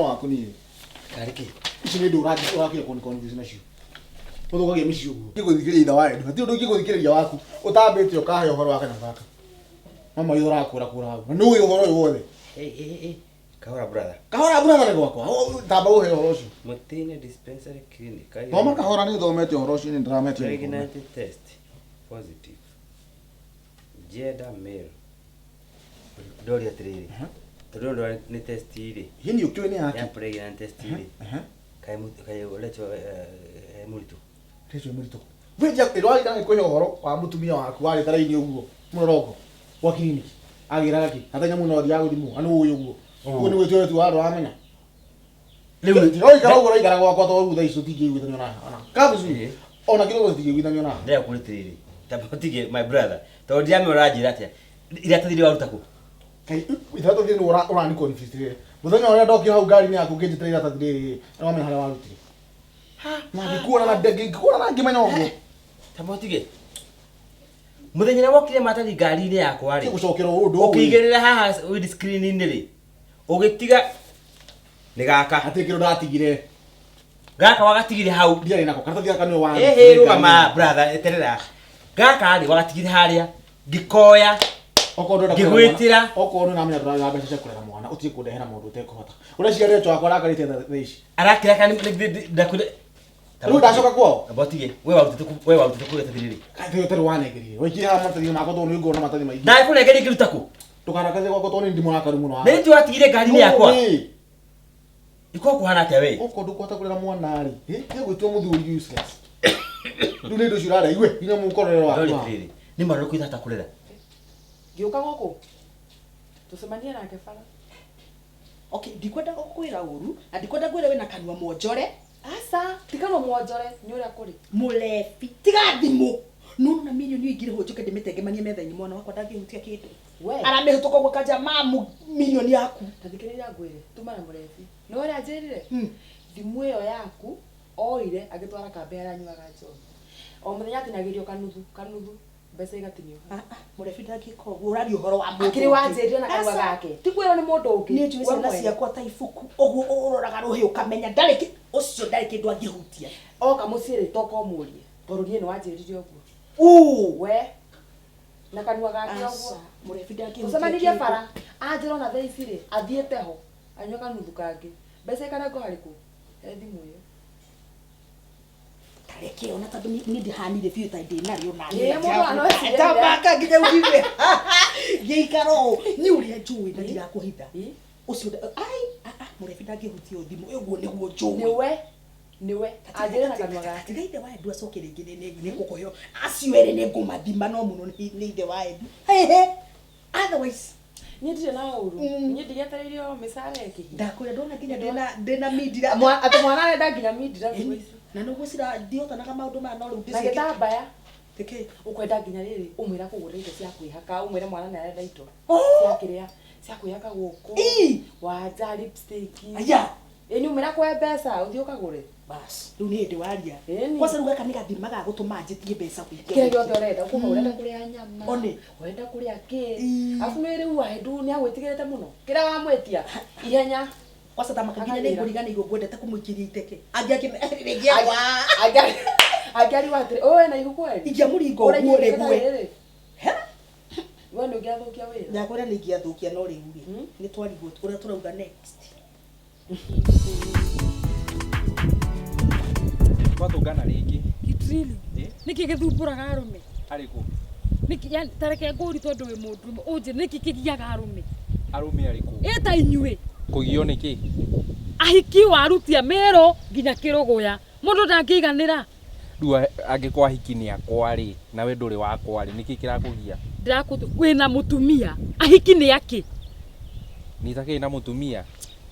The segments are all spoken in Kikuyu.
Waku niĩ. Karĩ kĩ? Ici nĩ ndũ ũrakire kũni confuse nacio. Ũthũkagia mĩciĩ ũguo. Ingĩgũthikĩrĩria ithe wa Edu, hatirĩ ũndũ ingĩgũthikĩrĩria waku ũtambĩte ũkahe ũhoro wa kanyamũ gaka. Mama ithe ũrakũra kũra hau. Na nĩũĩ ũhoro ũyũ wothe. Hey, hey, hey. Kahora brother. Kahora brother nĩ gwakwa. Tamba ũhe ũhoro ũcio. Mũtĩ-inĩ dispensary clinic. Thoma kahora nĩ thomete ũhoro ũcio nĩ ndĩrametia. Pregnancy test positive. Gender male. Ndoria atĩrĩrĩ. Tondũ ũyũ nĩ test rĩ. Hihi nĩ ũkĩũĩ nĩ Ya yake? pregnant test rĩ. Kaĩ kaĩ ũretwo mũritũ. Rĩcio mũritũ. Wĩnja ĩrwarĩ na gĩkũhe ũhoro wa mũtumia waku warĩ tara-inĩ ũguo mũrorongo gwa kiriniki agĩraga kĩ hata nyamũ no athiaga gũthimwo na nĩ ũĩ ũguo ũguo nĩ gwĩtua tu andũ amenya. Rĩu Tiga ũikara ũguo ũraikara gwakwa tondũ rĩu thaa ici tũtingĩiguithanio na ona kabucu ona kidogo tũtingĩiguithanio na. Ndĩrenda kũũria atĩrĩrĩ. Tamba ũtige my brother. Tondũ ndiramenya ũranjĩra atĩa. Iratathi rĩu waruta kũ? Kai iratathi rĩrĩ ũrani confuse rĩrĩ. Mũthenya ũrĩa ndokire hau ngari-inĩ yaku ũkĩnjĩtĩra iratathi rĩrĩ nĩ wamenya harĩa warutire. Na ngĩkuona na ngĩkuona na ngĩmenya ũguo. Tamba ũtige. Mũthenya ũrĩa wokire maratathi ngari-inĩ yakwa rĩ. Gũcokera ũndũ ũyũ. Ũkĩigĩrĩra haha windscreen-inĩ rĩ. Ũgĩtiga nĩ gaka. Hatirĩ kĩndũ ndatigire. Gaka wagatigire hau. Ndiarĩ nako karatathi gaka nĩwe wa. Ĩhĩ rũgama brother eterera. Gaka rĩ wagatigire harĩa. Ngĩkoya. Okorwo ndũrenda kũrera mwana- Ngĩgwĩtĩra. Okorwo nĩ ũramenya ndũrarĩ mbeca cia kũrera mwana ũtige kũndehera mũndũ ũtekũhota. Ũreciria Rachel wakwa arakarĩte thaa ici. Arakĩra kana ndakwĩra. Rĩu ndacoka kwao. Amba ũtige. We warutĩte kũ we warutĩte kũ iratathi rĩrĩ? Kaĩ ũtarĩ wanengerire. Waikirie haha maratathi makwa tondũ nĩ ngorwo na maratathi maingĩ. Ndakũnengeria ngĩruta kũ? Ndũkarakarie gwakwa tondũ nĩ ndĩ mũrakaru mũno. Na nĩkĩo watigire ngari-inĩ yakwa. Nũĩ. Ĩkorwo kũhana atĩa we? Okorwo ndũkũhota kũrera mwana rĩ, ĩ gwĩtua mũthuri useless. Rĩu nĩ indo icio ũrarĩa igue nginya mũkororero waku. Ndori atĩrĩrĩ. Nĩ mwana ũrĩkũ itahota kũrera? Ngĩũka gũkũ tũcemanie nake bara. Okay, ndikwenda gũkwĩra ũru na ndikwenda ngwĩre wĩna kanua mwonjore. Aca, ti kanua mwonjore, nĩ ũrĩa kũrĩ. Mũrebi, tiga thimũ. Nona milioni ingĩrĩhwo njũke ndĩmĩtengemanie metha-inĩ mwana wakwa ndangĩhutia kĩndũ. We. Aramĩhĩtũka ũguo akanja mamu milioni yaku. Ta thikĩrĩria ngwĩre, tuma na mũrebi. Nĩ ũrĩa anjĩrire? Thimũ ĩyo yaku oire agĩtwara kambĩ harĩa anyuaga njohi. O mũthenya atinagĩrio kanuthu, kanuthu, mbeca igatinio. Mũrebi ndangĩka ũguo, ũraria ũhoro wa mũndũ. Akĩrĩ wanjĩrire na kanua Aca. gake. Ti kwĩrwo nĩ mũndũ ũngĩ. Niĩ njũĩ We ciana mwene. ciakwa ta ibuku ũguo ũroraga rũhĩ ũkamenya ndarĩ ũcio ndarĩ kĩndũ angĩhutia. Oka mũciĩ rĩ, toka ũmũrie. Tondũ niĩ nĩ wanjĩrire ũguo. Uu. We. Na kanua gake ũguo. Aca, mũrebi ndangĩhutia Tũcemanirie kĩndũ. bara. Anjĩra ona thaa ici rĩ, athiĩte ho. Anyue kanuthu kangĩ. Mbeca ikanengwo harĩ kũ? He thimũ ĩyo. Tareke ona tondũ niĩ ndihanire biũ ta ndĩ narĩo na Ĩĩ, mũndũ ano ecirĩria. Tambaka nginya ugiwe. Ngĩikara ũũ niĩ ũrĩa njũĩ na ndirakũhitha. Ũcio ai mũrebi ndangĩhutia thimũ ũguo nĩguo njũĩ. Nĩwe. Nĩwe. Anjĩra na kanua gake. Tiga ithe wa Edu acoke rĩngĩ nĩ ngũkũheo. Acio erĩ nĩ ngũmathima no mũno nĩ ithe wa Edu. Hehe. Otherwise Niĩ ndirĩ na ũru. Niĩ ndigetereire o mĩcara ĩkĩhia. Ndakwĩra ndona nginya ndĩna mindira. Atĩ mwana arenda nginya mindira thikũ ici. Na nĩguo cira ndihotanaga maũndũ maya no rĩu Na ndĩciĩkĩte. gĩtambaya. Nĩkĩ? Ũkwenda nginya rĩrĩ ũmwĩra kũgũra indo cia kwĩhaka, ũmwĩre mwana nĩ arenda indo Oh! cia kĩrĩa cia kwĩhaka gũkũ. Ii! Wanja lipstick. Aya. Ĩ nĩ ũmwĩra kwe mbeca ũthiĩ ũkagũre. Bas, rĩu nĩ hĩndĩ waria. Ĩni. Kwanza rĩu gaka nĩ gathima ga gũtũma njĩtie mbeca kũingĩ. Kĩrĩa gĩothe ũrenda, ũkauga ũrenda kũrĩa nyama. One. Ũrenda kũrĩa kĩ. Ii. Arabu nĩ rĩu Wahendu nĩ agwĩtigĩrĩte mũno. Kĩrĩa wamwĩtia ihenya. Kwanza tamaka nginya Akagĩra. nĩ ngũriganĩirwo ngwendete kũmũikĩria iteke. Angĩ akĩgwa. Angĩariwa atĩrĩ, ũũ ena ihu kweli? Ingĩamũringa ũguo rĩmwe. Rĩmwe. We nĩ ũngĩathũkia wĩra. Ndakwĩra nĩ ingĩathũkia no rĩu rĩ, nĩ twarigwo ũrĩa tũrauga next. Twatũngana rĩngĩ. Kitrili. Ĩ? Nĩkĩ gĩthumbũraga arũme? Arĩkũ? Nĩkĩ yani ta reke ngũri tondũ wĩ mũndũrũme ũnjĩre nĩkĩ kĩgiaga arũme? Arũme arĩkũ? Ĩ ta inyuĩ. Kũgio nĩkĩ? Ahiki warutia Meru nginya Kĩrũgũya. Mũndũ ndangĩiganĩra. Rĩu angĩkorwo ahiki nĩ akwa rĩ, na we ndũrĩ wakwa rĩ, nĩkĩ kĩrakũgia? Ndĩrakũ wĩna mũtumia. Ahiki nĩ akĩ? Niĩ itakĩrĩ na mũtumia.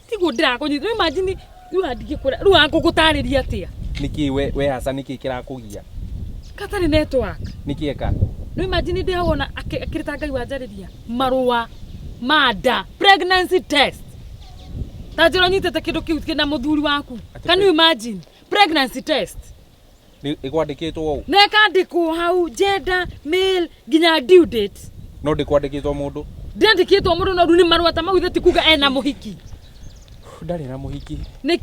Tiguo ndĩrakũnyita. Rĩu imagine rĩu ndingĩkwĩra rĩu angũgũtarĩria atĩa? Nĩkĩ we aca nĩkĩ kĩrakũgia? Gatarĩ network. Nĩkĩ eka? Rĩu imagine ndĩ hau ona akĩrĩ ta Ngai wanjarĩria marũa ma nda pregnancy test. Ta njĩra ũnyitĩte kĩndũ kĩu kĩna mũthuri waku. Can you imagine? Pregnancy test. Nĩ ĩkwandĩkĩtwo ũũ? Na ĩkandĩkwo hau gender, male nginya due date. No ndĩkwandĩkĩtwo mũndũ? Ndĩandĩkĩtwo mũndũ no rĩu nĩ marũa ta mau ithe ti kuga ena mũhiki. Ndarĩ na mũhiki. Nĩkĩ?